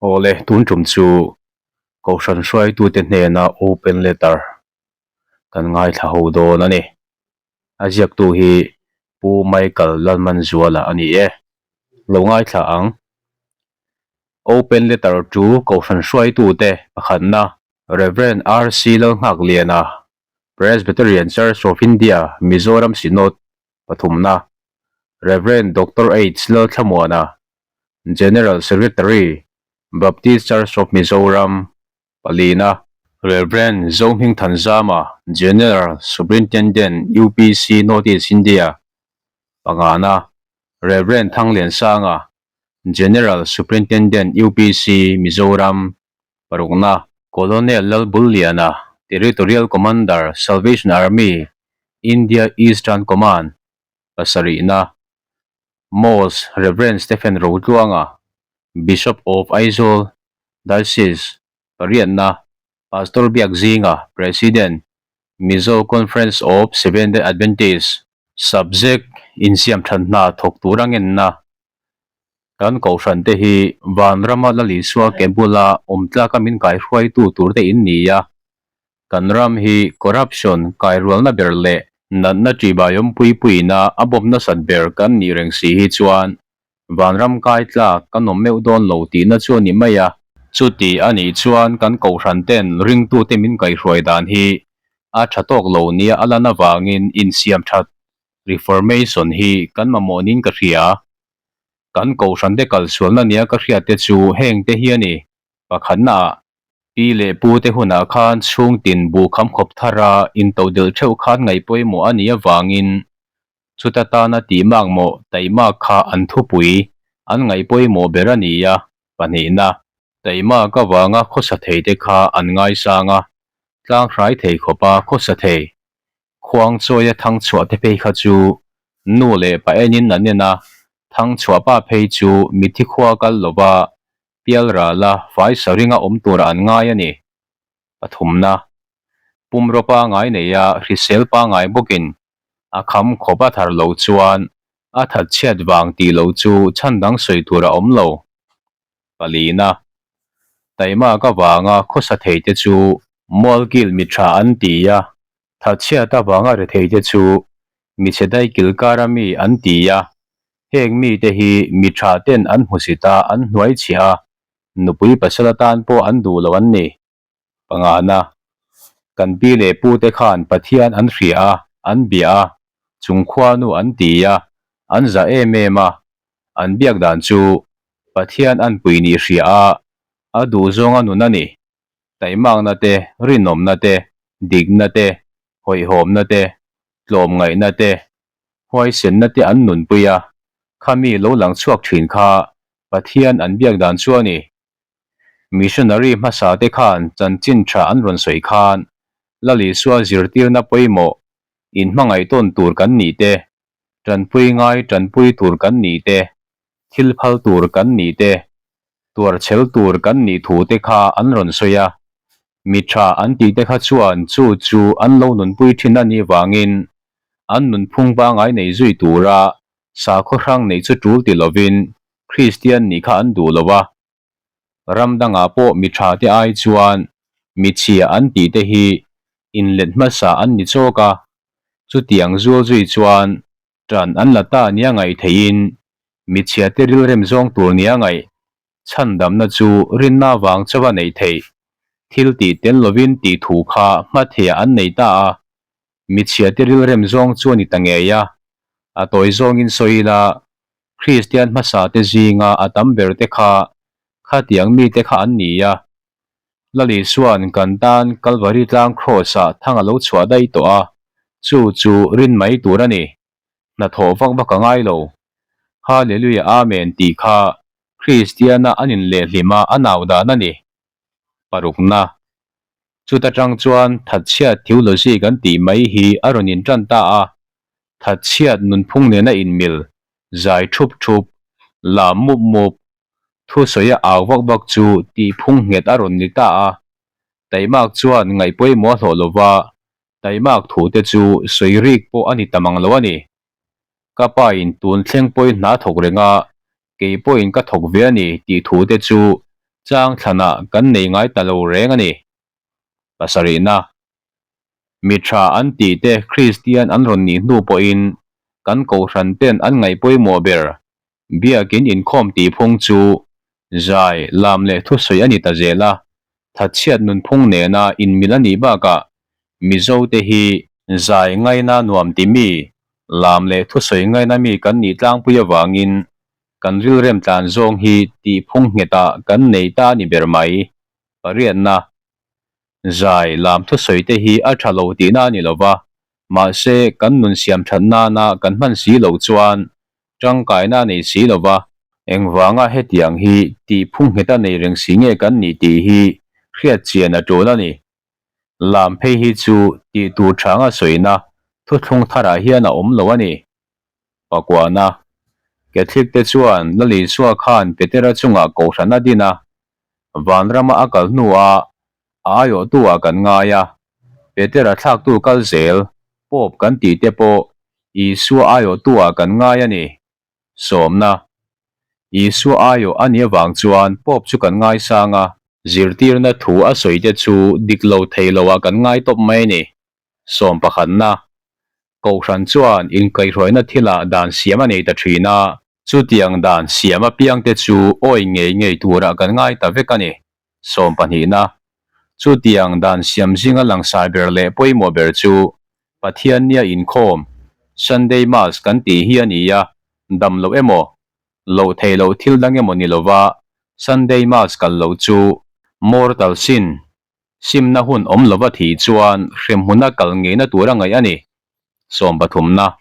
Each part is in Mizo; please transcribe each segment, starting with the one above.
Awle, tun tum chu Kohhran hruaitute hnena open letter kan ngaithla ho dawn a ni. A ziaktu hi Pu Michael Lalmanzuala a ni e. Lo ngaithla ang. Open letter to Kohhran hruaitute pakhatna Rev. RC Lalnghakliana, Presbyterian Church of India, Mizoram Synod, pathumna, Rev. Doctor H. Lalthlamuana, General Secretary, Baptist Church of Mizoram, palina, Rev. Zohming Thanzama, General Superintendent, UPC North East India, pangana, Rev. Thangliansanga, General Superintendent, UPC Mizoram, parukna, Colonel Lalbulliana, Territorial Commander, Salvation Army, India Eastern Command, pasarihna, Most Rev. Stephen Rotluanga, Bishop of Aizawl Diocese, pariatna, Pastor Biakzinga, President, Mizo Conference of Seventh-day Adventists. Subject, Insiam that hna thawk tur a ngenna. Kan kohhran te hi vanrama la Isua ke bula awm tlaka min kaihruaitu tur te in ni a. Kan ram hi corruption kairualna ber leh natna ṭihbaiawm puipuina a bawm nasat ber kan nih reng si hi chuan vanram kai tlak kan awm meuh dawn lo tihna chu a ni mai a. Chuti a nih chuan kan kohhran ten ringtute min kaihruai dan hi a ṭha tawk lo nia a lan avangin insiam ṭhat Reformation hi kan mamawh niin ka hria. Kan kohhran te kalsualna nia ka hriat te chu heng te hi a ni. Pakhatna ah, pi leh pu te hunah khan chhungtin buh kham khawp thara intodelh theuh khan ngaih pawimawh a nih avangin chuta tana tih makmawh taihmak kha an thupui an ngaih pawimawh ber a ni a. Pahnihna, taihmak avanga khawsa thei te kha an ngaisang a, tlang hrai thei khawpa khawsa thei Khuang chawia thang chhuah te phei kha chu nu leh pa enin an en a, thang chhuah pa phei chu mithi khua kal lova pial rala fai saringa awm tura an ngai a ni. Pathumna, pumraw pangai neia hrisel pangai bawkin a kham khawp a thar lo chuan a that chhiat vang tih lo chu chhan dang sawi tur a awm lo. Palina, Taima ka vanga khawsa thei te chu Mualkil mi tha an ti a, thatchhiat avanga rethei te chu michhe daikil kara mi an ti a, heng mite hi mi tha ten an hmusit a, an hnuai chhiah a, nupui pasal atan pawh an duh lo an ni. Pangana, Kan pi leh pu te khan Pathian an hria a, an bia a, chung khuanu an ti a, an za em em a, an biak dan chu Pathian an pui nih hria a, a duh zawnga nun a ni. Taihmakna te, rinawmna te, dikna te, hawihhawmna te, tlawmngaihna te, huaisenna te an nunpui a, khami lo lang chhuak thin kha Pathian an biak dan chu a ni. Missionary hmasa te khan chanchin tha an rawn sawi khan Lal Isua zirtirna pawimawh, inhmangaih tawn tur kan nih te, tanpui ngai tanpui tur kan nih te, thil phal tur kan nih te, tuarchhel tur kan nih thu te kha an rawn sawi a. Mi tha an tih te kha chuan chu chu an lo nunpui thin a nih vangin an nunphung pangai nei zui tura sakhaw hrang neih chu tul ti lovin Kristian nih kha an duh lo a. Ram dangah pawh mi tha te ai chuan mi chhia an tih te hi inlet hmasa an ni chawk a, chutiang zual zui chuan ṭan an la ta nia ngaih theihin mi chhia te rilrem zawng tur nia ngaih chhandamna chu rinna vang chauha neih theih thil tih tel lovin tih thu kha hmatheiah an nei ta a, mi chhia te rilrem zawng chu a ni ta ngei a, a tawi zawngin sawi ila Kristian hmasa te zinga a tam ber te kha khatiang mite kha an ni a. Lal Isua'n kan tan Kalvari tlang Kraws-ah thang a lo chhuah daih tawh a, chu chu rin mai tur a ni. Hnathawh vak vak a ngai lo. Hallelujah Amen tih kha Kristiana an inlehhlim a a nau dan a ni. Parukna. Chuta tang chuan thatchhiat theology kan tih mai hi a rawn intan ta a, thatchhiat nunphung nena inmil, zai thup thup, lam mup mup, thusawi a au vak vak chu tihphung nghet a rawn ni ta a. Taimak chuan ngaih pawimawh a hlawh lova, taimak thute chu sawi rik pawh a ni ta mang lo a ni. Ka pa in tun thleng pawhin hna thawk reng a, kei pawhin ka thawk ve a ni tih thute chu Chang thlanah kan nei ngai ta lo reng a ni. Pasarihna, Mi tha an tih te Kristian an rawn nih hnu pawhin kan kohhran ten an ngaih pawimawh ber Biakin inkhawm tih phung chu zai, lam leh thusawi a ni ta zel a, thatchhiat nunphung nena inmil a nih bakah Mizo te hi zai ngaina nuam ti mi, lam leh thusawi ngaina mi kan nih tlangpui avangin kan rilrem tlan zawng hi tih phung nghetah kan nei ta a ni ber mai. Pariatna, Zai lam thusawi te hi a tha lo tihna a ni lo va, mahse kan nun siam that nana kan hman si lo chuan tangkaina a nei si lo va, engvanga hetiang hi tih phung ngheta nei reng si nge kan nih tih hi hriat chian a tul a ni. Lam phei hi chu tih tur thanga sawina thuthlung tharah hian a awm lo a ni. Pakuana, Catholic te chuan Lalisua khan Petera chungah kohhran a din a, Vanrama a kal hnuah a aiawhtu-ah kan ngai a, Petera thlaktu kal zel, Pope kan tih te pawh Isua aiawhtu-ah kan ngai a ni. Sawmna, Isua aiawh a nih avang chuan Pope chu kan ngaisang a. Zirtirna thu a sawi te chu dik lo thei loah kan ngai tawp mai a ni. Sawm pakhatna, Kohhran chuan inkaihhruaina thilah dan siam a nei ta thin a, chutiang dan siam apiangte chu awi ngei ngei turah kan ngai ta vek a ni. Sawm pahnihna, Chutiang dan siam zinga langsar ber leh pawimawh ber chu Pathiannia inkhawm, Sunday Mass kan tih hi a ni a, dam loh emaw, loh theih loh thil dang emaw ni lova Sunday Mass kal loh chu mortal sin, Simna hun awm lova thih chuan hremhmuna kal ngeina tur a ngaih a ni. Sawm pathumna.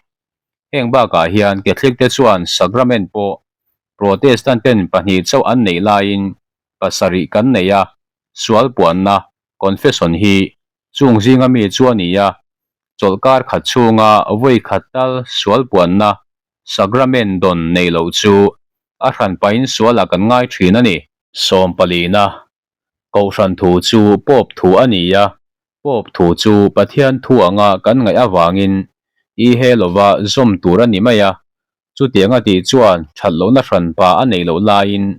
Heng bakah hian Catholic te chuan sacrament pawh Protestant ten pahnih chauh an neih laiin pasarih kan nei a, sual puanna, confession, hi chung zinga mi chu a ni a, chawlhkar khat chhunga vawi khat tal sual puanna, sacrament, dawn neih loh chu a hranpain sualah kan ngai thin a ni. Sawm palina. Kohhran thu chu Pope thu a ni a, Pope thu chu Pathian thu anga kan ngaih avangin i he lova zawm tur a ni mai a, chutiang a tih chuan that lohna hranpa a neih loh laiin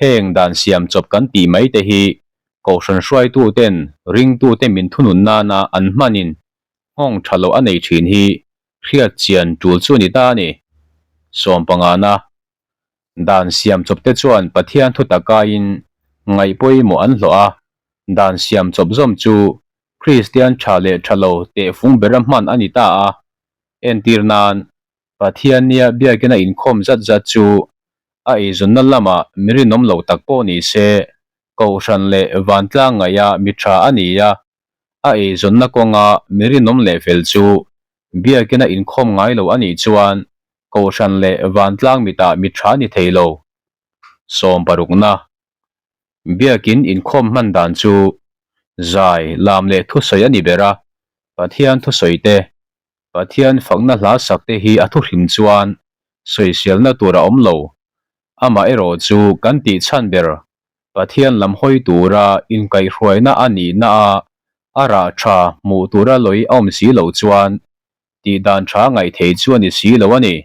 heng dan siam chawp kan tih mai te hi Kohhran hruaituten ringtute min thunun nana an hmanin nghawng tha loh a nei thin hi hriat chian tul chu a ni ta a ni. Sawm pangana. Dan siam chawp te chuan Pathian thu takaiin ngaih pawimawh an hlawh a, dan siam chawp zawm chu Kristian tha leh tha lo tehfung bera hman a ni ta a. Entir nan, Pathiannia biakina inkhawm zat zat chu a eizawnna lamah mi rinawm lo tak pawh ni se, kohhran leh vantlang ngaih a mi tha a ni a, a eizawnna kawnga mi rinawm leh fel chu biakina inkhawm ngai lo a nih chuan Kohhran leh vantlang mitah mi tha ni thei lo. Sawm parukna. Biakin inkhawm hman dan chu zai, lam leh thusawi a ni ber a, Pathian thusawi te, Pathian fakna hla sak te hi a thuhrim chuan sawiselna tur a awm lo. Amaherawh chu kan tih chhan ber Pathian lam hawi tura inkaihhruaina a nihna a a rah tha hmuh tura lawi a awm si loh chuan tih dan tha ngaih thei chu a ni si lo a ni.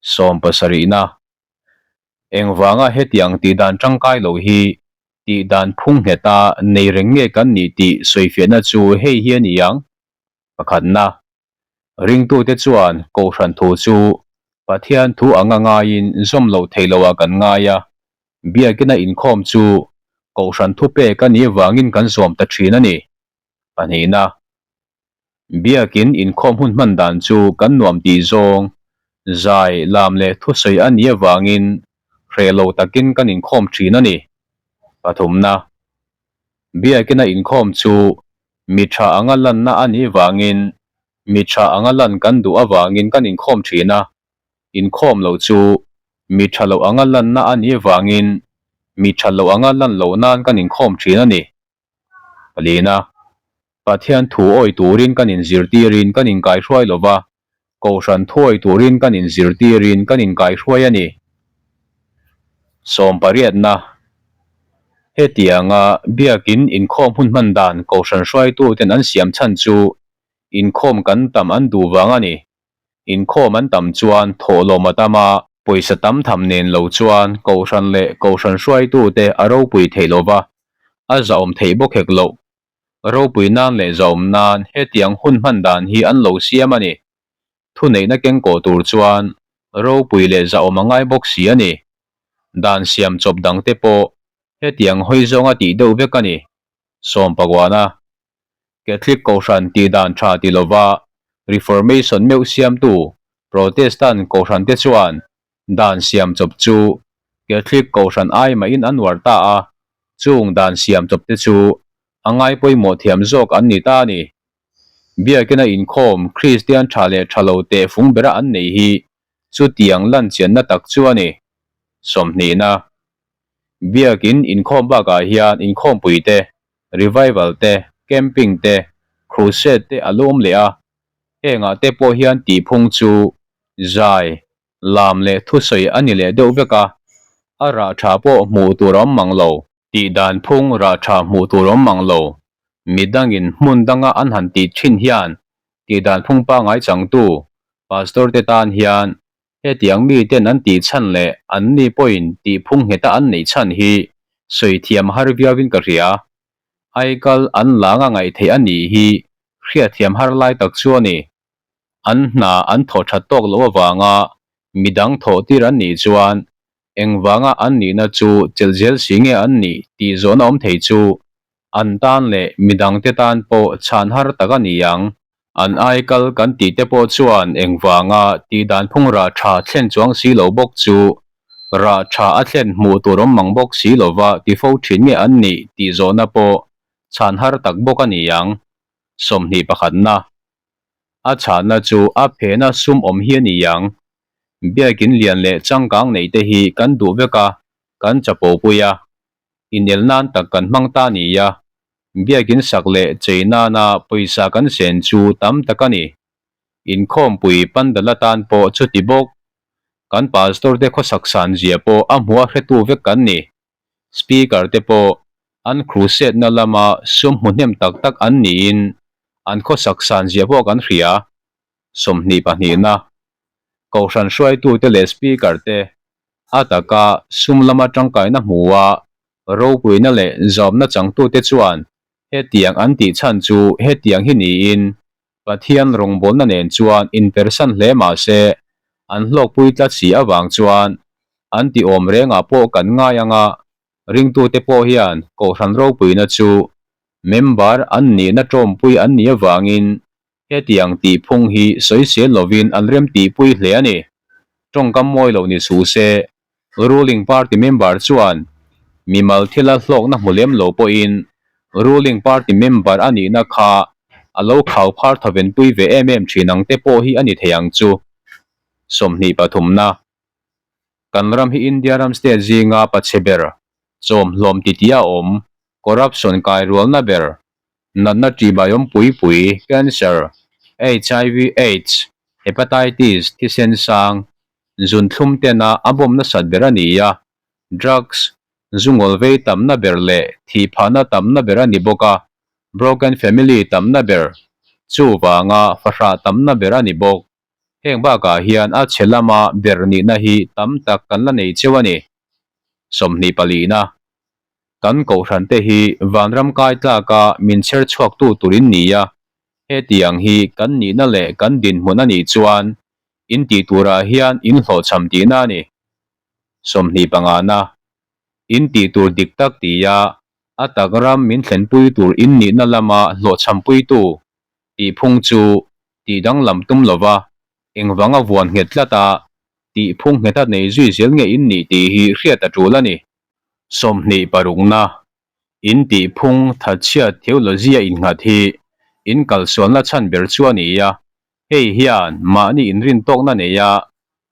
Sawm pasarihna. Engvanga hetiang tih dan tangkai lo hi tih dan phung ngheta nei reng nge kan nih tih sawifiahna chu hei hi a ni ang. Pakhatna. Ringtute chuan Kohhran thu chu Pathian thu anga ngaiin zawm loh theih loah kan ngai a, biakina inkhawm chu Kohhran thupek a nih vangin kan zawm ta thin a ni. Pahnihna. Biakin inkhawm hun hman dan chu kan nuam tih zawng, zai, lam leh thusawi a nih avangin hreh lo takin kan inkhawm thin a ni. Pathumna. Biakina inkhawm chu mi tha anga lanna a nih vangin mi tha anga lan kan duh avangin kan inkhawm thin a, inkhawm loh chu mi tha loh anga lanna a nih vangin mi tha loh anga lan loh nan kan inkhawm thin a ni. Palina, Pathian thu awi turin kan inzirtirin kan inkaihruai lo va, Kohhran thuawi turin kan inzirtirin kan inkaihruai a ni. Sawm pariatna, Hetianga biakin inkhawm hun hman dan Kohhran hruaituten an siam chhan chu inkhawm kan tam an duh vang a ni. Inkhawm an tam chuan thawhlawm a tam a. Pawisa tam tham nen lo chuan Kohhran leh Kohhran hruaitute a ropui theih lo va, a zahawm theih bawk hek loh. Ropui nan leh zahawm nan hetiang hun hman dan hi an lo siam a ni. Thuneihna kengkawh tur chuan ropui leh zahawm a ngai bawk si a ni. Dan siam chawp dangte pawh hetiang hawi zawnga tih deuh vek a ni. Sawmpaguana Catholic Kohhran tih dan tha ti lova Reformation meuh siamtu Protestant Kohhran te chuan dan siam chawp chu Catholic Kohhran ai mahin an uar ta a, chung dan siam chawp te chu a ngai pawimawh thiam zawk an ni ta a ni. Biakina inkhawm Kristian tha leh tha lo teh fung bera an neih hi chutiang lanchianna tak chu a ni. Sawmhnihna. Biakin inkhawm bakah hian inkhawmpui te, revival te, camping te, crusade te a lawm leh a, hengah te pawh hian tihphung chu zai, lam leh thusawi a ni leh deuh vek a, a rah tha pawh hmuh tur a awm mang lo. Tih dan phung rah tha hmuh tur a awm mang lo. Midangin hmun danga an han tih thin hian tih dan phung pangngai changtu pastor te tan hian Hetiang miten an tih chhan leh anni pawhin tih phung ngheta an neih chhan hi sawi thiam har viauin ka hria. Aikal an langa ngaih theih a nih hi hriatthiam har lai tak chu a ni. An hna an thawh that tawk loh avanga midang thawh tir an nih chuan engvanga an nihna chu chelh zel si nge an nih tih zawhna awm thei chu An tan leh midangte tan pawh chhan har tak a ni ang. An ai kal kan tih te pawh chuan engvanga tih dan phung rah tha thlen chuang si lo bawk chu rah tha a thlen hmuh tur awm mang bawk si lova ti fo thin nge an nih tih zawhna pawh chhan har tak bawk a ni ang. 21 pakhatna. A chhanna chu a phena sum awm hi a ni ang. Biakin lian leh changkang neih te hi kan duh vek a, kan chapo pui a. Inel nan tak kan hmang ta ni a, biakin sak leh chei nana pawisa kan sen chu tam tak a ni. Inkhawmpui pandal atan pawh chuti bawk. Kan pastor te khawsak san zia pawh a hmuh a hretu vek kan ni. Speaker te pawh an crusade na lama sum hmu hnem tak tak an niin an khawsak san zia pawh kan hria. 22 pahnihna Kohhran hruaitute leh Speaker te a taka sum lama tangkaina hmua ropuina leh zawmna changtute chuan hetiang an tih chhan chu hetiang hi niin Pathian rawngbawlna nen chuan inpersan hle mah se an hlawkpui tlat si avang chuan an ti awm rengah pawh kan ngai ang a, ringtute pawh hian kohhran ropuina chu member an nihna tawmpui an nih avangin Hetiang tih phung hi sawisel lovin an rem tihpui hle a ni. Tawngkam mawi loh ni suh se, ruling party member chuan mimal thila hlawkna hmu lem lo pawhin ruling party member a nihna kha a lo khau phar thavenpui ve em em thin ang te pawh hi a ni thei ang chu. 20 pathumna. Kan ram hi India ram state zinga pachhe ber, chawmhlawm titi a awm, corruption kairualna ber, Natna ṭihbaiawm pui pui, cancer, HIV aids, hepatitis, thisen sang, zunthlum tena a bawm nasat ber a ni a, drugs, zungawl vei tamna ber leh thihphahna tamna ber a ni bawk a, broken family tamna ber, chuvanga fahrah tamna ber a ni bawk. Heng bakah hian a chhe lama ber nihna hi tam tak kan la nei cheu a ni. 20 palina. Kan kohhran te hi vanram kai tlaka min chher chhuaktu turin ni a, hetiang hi kan nihna leh kan dinhmun a nih chuan in tih turah hian in hlawhchham tihna a ni. 20 pangana. In tih tur dik tak tia a tak ram min thlenpui tur in nihna lama hlawhchhampuitu tih phung chu tih danglam tum lova engvanga vuan nghet tlat a tih phung ngheta nei zui zel nge in nih tih hi hriat a tul a ni. 20 parukna, In tih phung thatchhiat theology a innghat hi in kalsualna chhan ber chu a ni a, hei hian mahni inrintawkna neia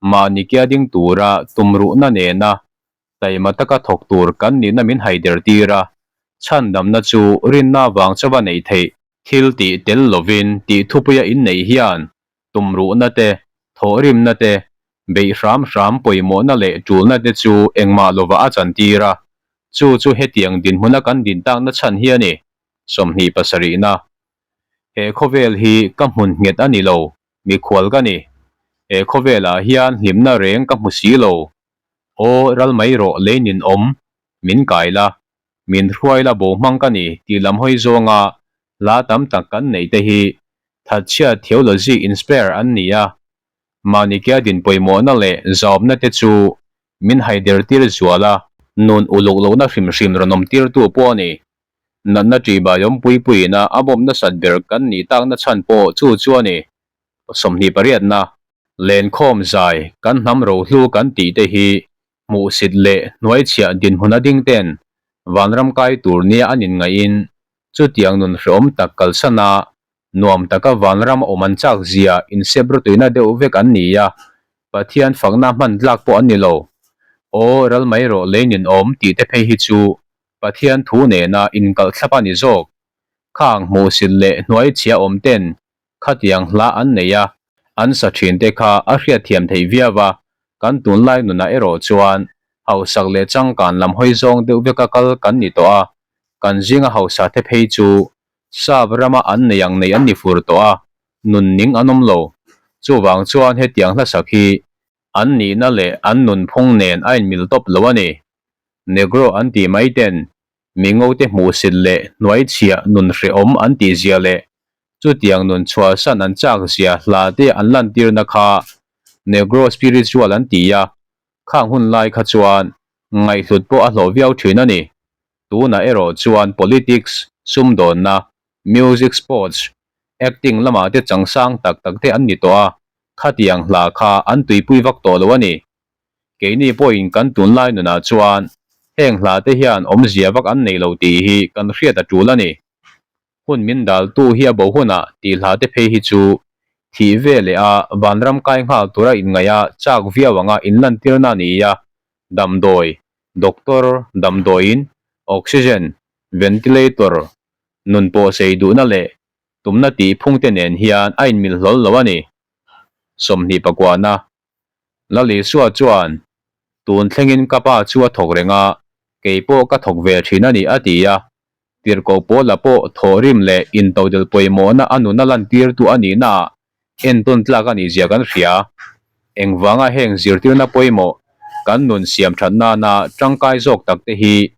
mahni kia ding tura tumruhna nena taima taka thawk tur kan nihna min haider tir a, chhandamna chu rinna vang chauha neih theih. Thil tih tel lovin tih thupuia inneih hian tumruhna te, thawhrimna te, beih hram hram pawimawhna leh tulna te chu engmah lovah a chantir a, chu chu hetiang dinhmuna kan din takna chhan hi a ni. 20 pasarihna. He khawvel hi ka hmun nghet a ni lo, mikhual ka ni. He khawvelah hian hlimna reng ka hmu si lo. Aw, ral mai rawh lei nin awm, min kai la, min hruai la bo hmang ka ni tih lam hawi zawnga hla tam tak kan neih te hi thatchhia theology inspire an ni a, mahni kia din pawimawhna leh zahawmna te chu min haider tir zual a, nun uluk lohna hrim hrim rawn awm tirtu pawh a ni. Natna ṭihbai awm pui puiin a a bawm nasat ber kan nih takna chhan pawh chu chu a ni. 28na Lenkhawm zai kan hnam rohlu kan tih te hi hmuhsit leh hnuaichhiah dinhmun a ding ten vanram kai tur nia an inngaihin chutiang nun hrehawm tak kalsan a nuam taka vanram awm an chak zia insep rawtuina deuh vek an ni a, Pathian fakna hman tlak pawh an ni lo. Aw ral mai rawh lei nin awm tih te phei hi chu Pathian thu nena inkalh thlap a ni zawk. Khang hmuhsit leh hnuaichhiah awm ten Khatiang hla an nei a, an sa thin te kha a hriatthiam theih viau a, kan tunlai nunah erawh chuan hausak leh changkan lam hawi zawng deuh veka kal kan ni tawh a, kan zinga hausa te phei chu sap rama an nei ang nei an ni fur tawh a, nun ning an awm lo. Chuvang chuan hetiang hlasak hi an nihna leh an nunphung nen a inmil tawp lo a ni. Negro an tih mai ten mi ngote hmuhsit leh hnuaichhiah nun hrehawm an tih zia leh chutiang nun chhuahsan an chak zia hla te an lantirna kha Negro spiritual an ti a, khang hun lai kha chuan ngaihhlut pawh a hlawh viau thin a ni. Tunah erawh chuan politics, sumdawnna, music sports, acting lamah te changsang tak tak te an ni tawh a, khatiang hla kha an tuipui vak tawh lo a ni. Keini pawhin kan tunlai nunah chuan heng hla te hian awmzia vak an nei lo tih hi kan hriat a tul a ni. Hun min daltu hi a bo hunah tih hla te phei hi chu thih ve leh a vanram kai nghal tura inngaih a chak viau anga inlantirna a ni a, damdawi, doctor, damdawiin, oxygen, ventilator, nun pawh sei duhna leh tumna tih phungte nen hian a inmil hlawl lo a ni. 29 na. Lal Isua chuan, Tun thlengin ka pa chu a thawk reng a, kei pawh ka thawk ve thin a ni, a ti a. Tirhkoh Paula pawh thawhrim leh intodelh pawimawhna a nuna lantirtu a nihnaah entawn tlak a nihzia kan hria. Engvanga heng zirtirna pawimawh kan nun siam that nana tangkai zawk takte hi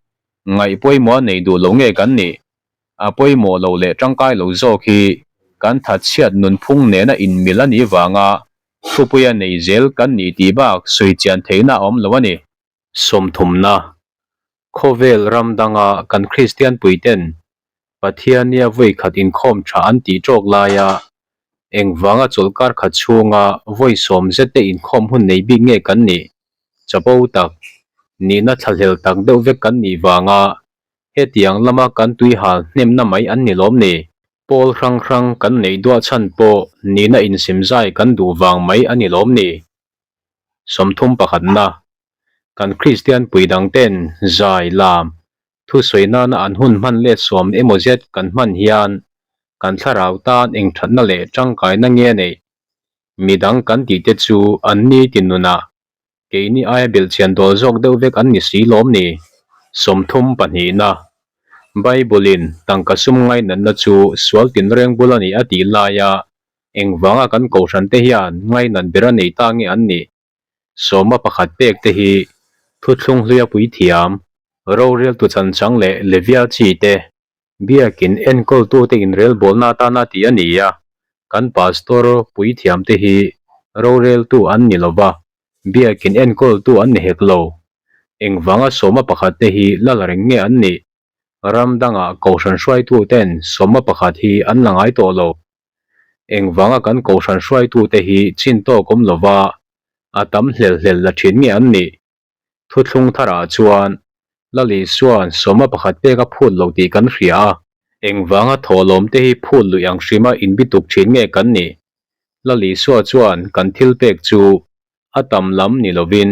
ngaih pawimawh a nei duh lo nge kan nih? A pawimawh lo leh tangkai lo zawk hi kan thatchhiat nunphung nena inmil a nih vanga Thupuia nei zel kan nih tih bak sawi chian theihna a awm lo a ni. Sawmthumna, Khawvel ram danga kan Kristian puiten Pathiania vawi khat inkhawm tha an tih tawk laia engvanga chawlhkar khat chhunga vawi sawm zet te inkhawm hun nei bik nge kan nih? Chapo tak, nihna thlahlel tak deuh vek kan nih vanga Hetiang lama kan tui hal hnemna mai an ni lawm ni? Pawl hrang hrang kan neih duah chhan pawh nihna insimzai kan duh vang mai a ni lawm ni? 30 pakhatna, Kan Kristian pui dang ten zai, lam, thusawi nana an hun hman let sawm emaw zet kan hman hian kan thlarau tan eng thatna leh tangkaina nge neih? Midang kan tihte chu an ni ti nunah Keini aia belhchian dawl zawk deuh vek an ni si lawm ni? 32 na. Bible-in tangka sum ngainatna chu sual tinreng bul a ni a tih laia engvanga kan kohhrante hian ngainat ber a nei ta nge an nih? Sawma pakhat pek te hi thuthlung hluia puithiam, roreltu chanchang leh Levia chi te Biakin enkawltute inrelbawlna atana tih a ni a, kan pastor puithiamte hi roreltu an ni lo va, biakin enkawltu an ni hek lo. Engvanga sawma pakhatte hi lal reng nge an nih? Ram dangah kohhran hruaituten sawma pakhat hi an la ngai tawh lo. Engvanga kan kohhran hruaitute hi chin tawk awm lo va, a tam hlel hlel la thin nge an nih? Thuthlung tharah chuan Lal Isua'n sawma pakhat pek a phut lo tih kan hria a. Engvanga thawhlawmte hi phut luih ang hrima inbituk thin nge kan nih? Lal Isua chuan kan thil pek chu a tam lam ni lovin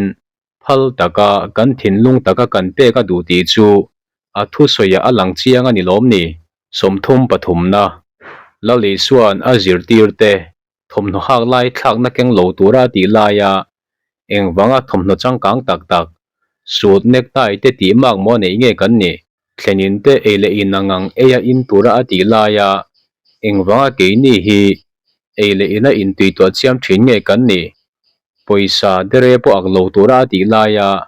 phal taka kan thinlung taka kan pek a duh tih chu a thusawiah a lang chiang a ni lawm ni? 30 pathumna, Lal Isua'n a zirtirte thawmhnaw hak lai thlakna keng lo tura a tih laia engvanga thawmhnaw changkang tak tak, suit, necktie te tih mak maw neih nge kan nih? Thlenin te ei leh in ang ang eia in tura a tih laia engvanga keini hi ei leh ina intuituah chiam thin nge kan nih? Pawisa dere pawh ak lo tura a tih laia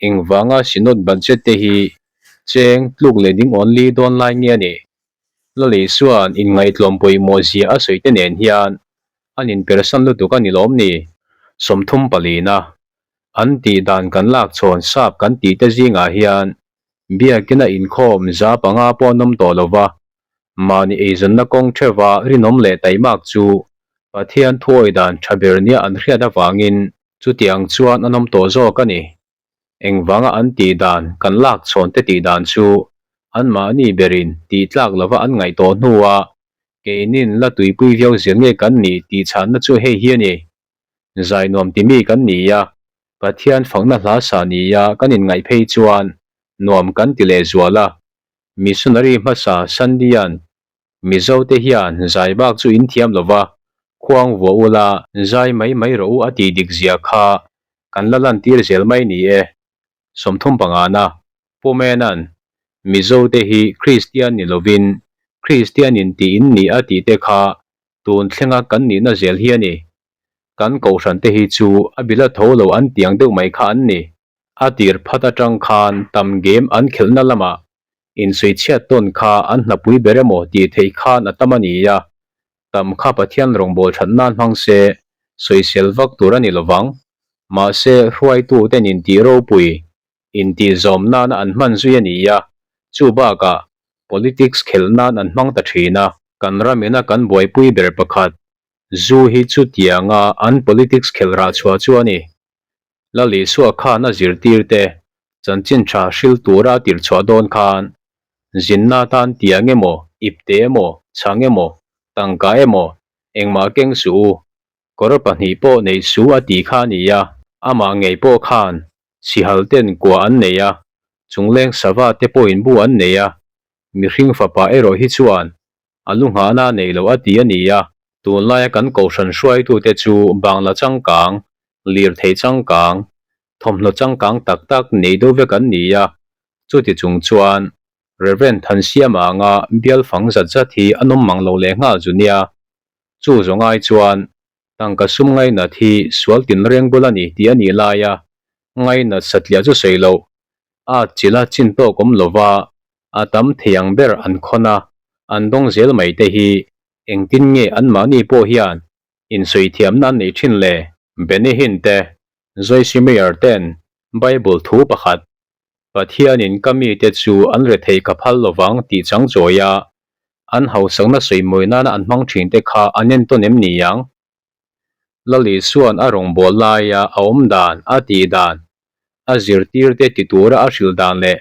engvanga Synod budget te hi cheng tluk leh ding awn li dawn lai nge a nih? Lalei chuan inngaihtlawm pawimawh zia a sawi te nen hian an inpersan lutuk a ni lawm ni? 30 palina an tih dan kan lak chhawn sap kan tih te zingah hian biakina inkhawm 500 pawh an awm tawh lo va, mahni eizawnna kawng theuha rinawm leh taimak chu Pathian thuawi dan tha ber nia an hriat avangin chutiang chuan an awm tawh zawk a ni. Engvanga an tih dan kan lak chhawn te tih dan chu anmahni berin tih tlak lova an ngaih tawh hnua keinin la tuipui viau zel nge kan nih tih chhanna chu hei hi a ni. Zai nuam ti mi kan ni a, Pathian fakna hla sa nia kan inngaih phei chuan nuam kan ti lehzual a, Missionary hmasa Sandian Mizo te hian zai bak chu in thiam lo va, khuang vuah ula zai mai mai rawh u a tih dik zia kha kan la lantir zel mai ni e. 35 na, Pu Menan, Mizo te hi Kristian ni lovin Kristian in tih in ni a tih te kha tun thlenga kan nihna zel hi a ni. Kan kohhran te hi chu a bila tho lo an tiang deuh mai kha an ni. A tir phat atang khan tam game an khelhna lamah insuichhiat tawn kha an hnapui ber emaw tih theih khan a tam a ni a, tam kha Pathian rawngbâwl that nan hmang se sawisel vak tur a ni lovang. Mahse, hruaituten intih ropui, intih zawm nana an hman zui a ni a, chu bakah politics khelh nan an hmang ta thin a. Kan ramina kan buaipui ber pakhat, zu hi chutianga an politics khelh rah chhuah chu a ni. Lal Isua khan a zirtirte chanchin tha hril tura a tirchhuah dawn khan zinna atan tiang emaw, ipte emaw, chhang emaw, tangka emaw engmah keng suh u, kawr pahnih pawh nei suh a ti kha a ni a. Amah ngei pawh khan sihal ten kua an nei a, chungleng sava te pawhin bu an nei a, mihring fapa erawh hi chuan A lu nghahna a nei lo a ti a ni a, tunlaia kan kohhran hruaitute chu bangla changkang, lirthei changkang, thawmhnaw changkang tak tak nei deuh vek an ni a, chuti chung chuan Rev. Thansiama anga bial fang zat zat hi a nawm mang lo leh nghal zu nia. Chu zawng ai chuan tangka sum ngainat hi sual tinreng bul a ni tih a nih laia ngainat satliah chu sawi loh a chila chin tawk awm lova a tam thei ang ber an khawn a, an dawng zel mai te hi engtin nge anmahni pawh hian insawi thiamna an neih thin le? Benny Hinn te, Joyce Meyer ten Bible thu pakhat, Pathianin ka mite chu an rethei ka phal lovang tih chang chawi a, an hausakna sawimawi nana an hmang thin te kha an entawn em ni ang? Lal Isua'n a rawngbâwl laia a awm dan, a tih dan, a zirtirte ti tura a hrilh dan leh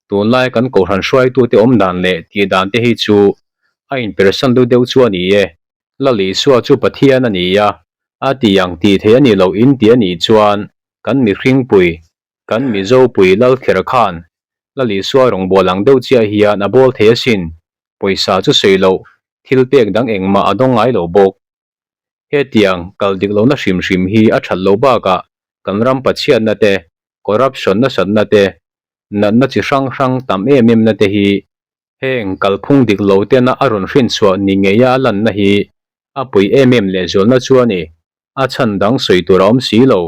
tunlai kan kohhran hruaitute awm dan leh tih dan te hi chu a inpersan deuh deuh chu a ni e. Lal Isua chu Pathian a ni a, a tih ang tih theih a ni loh in tih a nih chuan kan mihringpui, kan Mizopui Lalkher khan Lal Isua rawngbâwl ang deuh chiah hian a bâwl thei asin, pawisa chu sawi loh, thil pek dang engmah a dawng ngai lo bawk. Hetiang kal dik lohna hrim hrim hi a that loh bakah kan ram pachhiatna te, corruption nasatna te, natna chi hrang hrang tam em em na te hi heng kalphung dik lo tena a rawn hrinchhuah ni ngeia a lanna hi a pui em em lehzualna chu a ni. A chhan dang sawi tur a awm si lo.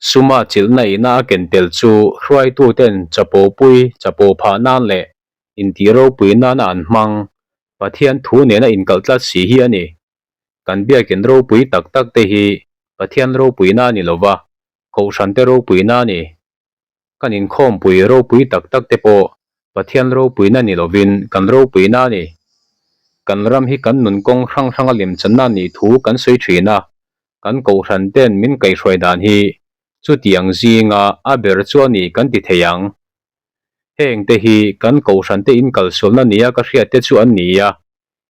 Suma chilhna ina a ken tel chu hruaituten chapo pui, chapo phah nan leh intih ropui nana an hmang, Pathian thu nena inkalh tlat si hi a ni. Kan biakin ropui tak tak te hi Pathian ropuina a ni lova, Kohhrante ropuina a ni. Kan inkhawmpui ropui tak tak te pawh Pathian ropuina ni lovin kan ropuina a ni. Kan ram hi kan nun kawng hrang hranga lemchanna a nih thu kan sawi thin a, kan kohhran ten min kaihhruai dan hi chutiang zinga a ber chu a ni kan ti thei ang. Heng te hi kan kohhran te inkalsualna nia ka hriat te chu an ni a,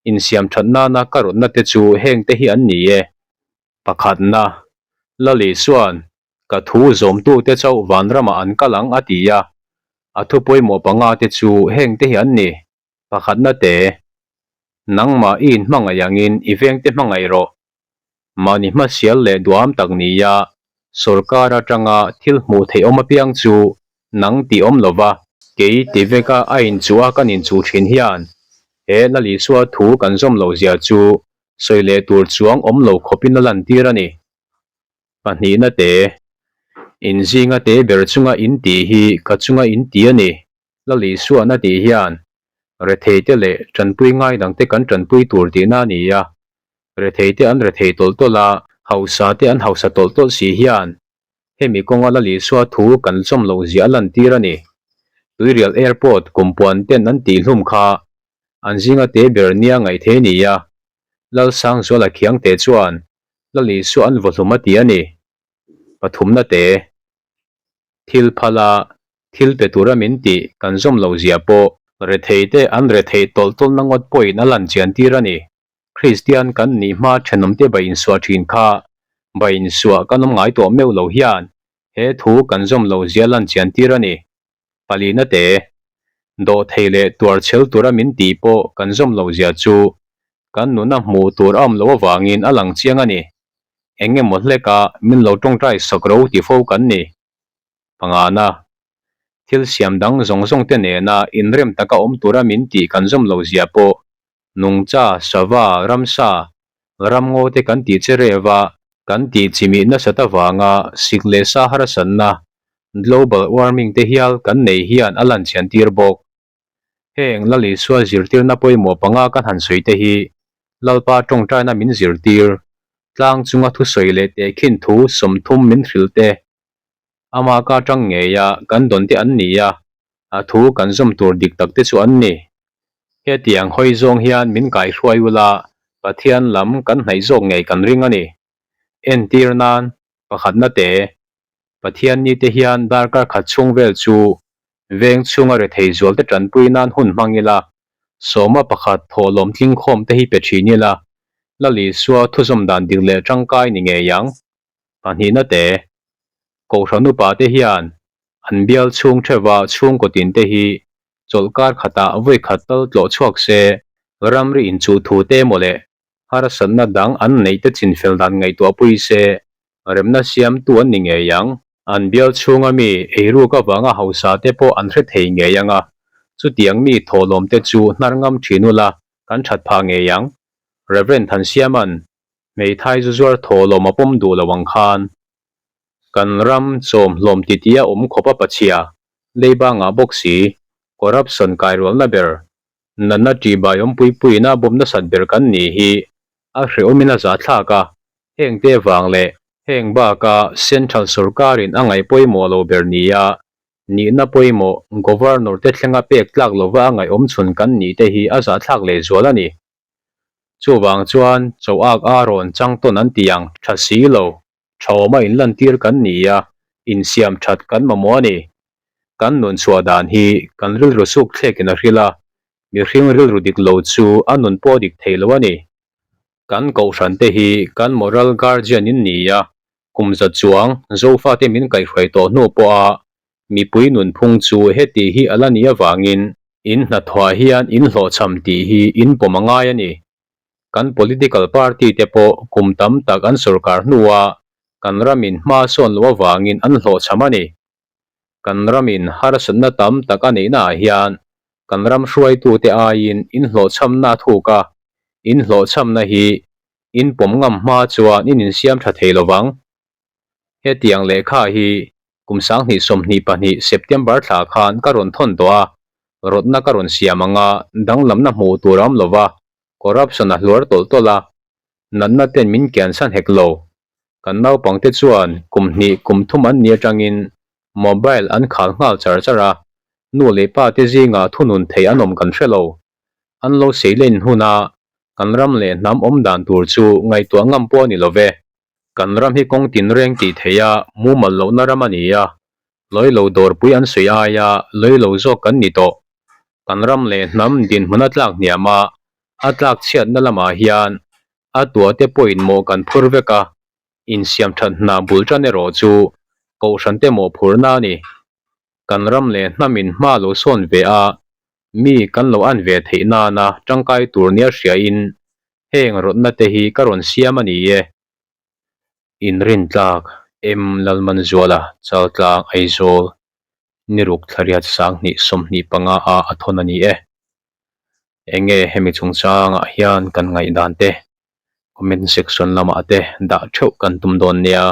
insiam that nana ka rawtna te chu heng te hi an ni e. Pakhatna, Lali chuan ka thu zawmtute chauh vanramah an kal ang a ti a, a thu pawimawh panga te chu heng te hi an ni. Pakhatna te, nangmah i inhmangaih angin i vengte hmangaih rawh. Mahni hmasial leh duham tak nia sorkar atanga thil hmuh theih awm apiang chu nang tih awm lova, kei ti veka a inchuh a kan inchuh thin hian he Lal Isua thu kan zawm loh zia chu sawi leh tur chuang awm lo khawpin a lantir a ni. Pahnihna te, In zinga te ber chunga in tih hi ka chunga in ti a ni. Lal Isuan a tih hian retheite leh tanpui ngai dangte kan tanpui tur tihna a ni a. Retheite an rethei tawlh tawlh a, hausa te an hausa tawlh tawlh si hian hemi kawnga Lal Isua thu kan chawm loh zia a lantir a ni. Tuirial Airport kumpuan ten an tihhlum kha an zinga te ber nia ngaih thei a ni a, Lalsangzuala Khiangte chuan Lal Isua an vawhlum a ti a ni. Pathumna te, Thil phal a, thil pe tura min tih kan zawm loh zia pawh rethei te an retheih tawlh tawlhna ngawt pawhin a lan chian tir a ni. Kristian kan nih hma thenawmte bai insuah thin kha bai insuah kan awm ngai tawh meuh lo hian he thu kan zawm loh zia lan chian tir a ni. Palina te, Dawhthei leh tuarchhel tura min tih pawh kan zawm loh zia chu kan nuna hmuh tur a awm loh avangin a lang chiang a ni. Eng emaw hleka min lo tawngtai sak ro ti fo kan ni. Pangana, Thil siam dang zawng zawng te nena inrem taka awm tura min tih kan zawm loh zia pawh nungcha, sava, ramsa, ramngaw te kan tih che rev a, kan tih chimih nasat avanga sik leh sa harsanna, global warming te hial kan nei hian a lan chian tir bawk. Heng Lal Isua zirtirna pawimawh panga kan han sawi te hi Lalpa tawngtaina min zirtir, tlang chunga thusawi leh tehkhin thu 30 min hrilh te, ama ka tang ngeia kan dawn te an ni a, a thu kan zawm tur dik tak te chu an ni. Hetiang hawi zawng hian min kaihruai ula Pathian lam kan hnaih zawk ngei kan ring a ni. Entir nan, pakhatna te, Pathian ni te hian darkar khat chhung vel chu veng chhunga rethei zual te tanpui nan hun hmang ila, sawma pakhat thawhlawm tling khawm te hi pe thin ila, Lal Isua thuzawm dan dik leh tangkai ni ngei ang. Pahnihna te, Kohhran upa te hian an bial chhung theuha chhungkaw tin te hi chawlhkar khatah vawi khat tal tlawh chhuak se, ramri inchuh thu te emaw leh harsatna dang an neih te chinfel dan ngaihtuah pui se, remna siamtu an ni ngei ang. An bial chhunga mi eiruk avanga hausa te pawh an hre thei ngei ang a, chutiang mi thawhlawm te chu hnar ngam thin ula kan that phah ngei ang. Rev. Thansiama'n hmeithai zu zuar thawhlawm a pawm duh lo ang khan kan ram chawm hlawm titi a awm khawp a pachhia, leiba ngah bawk si, corruption kairualna ber Natna ṭihbai awmpui puiin a bawm nasat ber kan nih hi a hrehawmin a zahthlak a, heng te vang leh heng baka Central sorkarin a ngaih pawimawh lo ber nia nihna pawimawh Governor te thlenga pek tlak lova a ngaih awmchhun kan nih te hi a zahthlak lehzual a ni. Chuvang chuan Choak a rawn chang tawn an ti ang tha si lo. Thawma inlantir kan ni a, insiam that kan mamawh a ni. Kan nun chhuah dan hi kan rilru suk thlekin a hril a, mihring rilru dik lo chu a nun pawh dik thei lo a ni. Kan kohhran te hi kan moral guardian in ni a, kum za chuang Zofate min kaihhruai tawh hnu pawha mipui nunphung chu heti hi a la nih avangin in hnathawhah hian in hlawhchham tih hi in pawm a ngai a ni. Kan political party te pawh kum tam tak an sorkar hnua kan ramin hma sawn loh avangin an hlawhchham a ni. Kan ramin harsatna tam tak a neihnaah hian kan ram hruaitute aiin in hlawhchhamna a thuk a, in hlawhchhamna hi in pawm ngam hma chuan in insiam tha thei lovang. Hetiang lehkha hi kum 2022 September thla khan ka rawn thawn tawh a, rawtna ka rawn siam ang a, danglamna hmuh tur a awm lo va, corruption a hluar tawlh tawlh a, natna ten min kiansan hek lo. Kan naupangte chuan kum hnih kum thum an ni atangin mobile an khal nghal char char a, nu leh pa te zingah thunun thei an awm kan hre lo. An lo seilen huna kan ram leh hnam awm dan tur chu ngaihtuah ngam pawh a ni lo ve. Kan ram hi kawng tinreng tih theih a mumal lohna ram a ni a, lawi lo dawrpui an sawi aia lawi lo zawk kan ni tawh. Kan ram leh hnam dinhmun a tlak hniam a, a tlak chhiatna lamah hian a tuahte pawhin mawh kan phur vek a, insiam that hna bul tan erawh chu kohhrante mawhphurhna a ni. Kan ram leh hnamin hma lo sawn ve a, mi kan lo an ve theih nana tangkai tur nia hriain heng rawtna te hi ka rawn siam a ni e. Inrintlak, M. Lalmanzuala, Chaltlang, Aizawl, Niruk Thlariat 2025 a a thawn a ni e. Enge hemi chungchangah hian kan ngaihdan te comment section lamah te dah theuh kan tum dawn nia.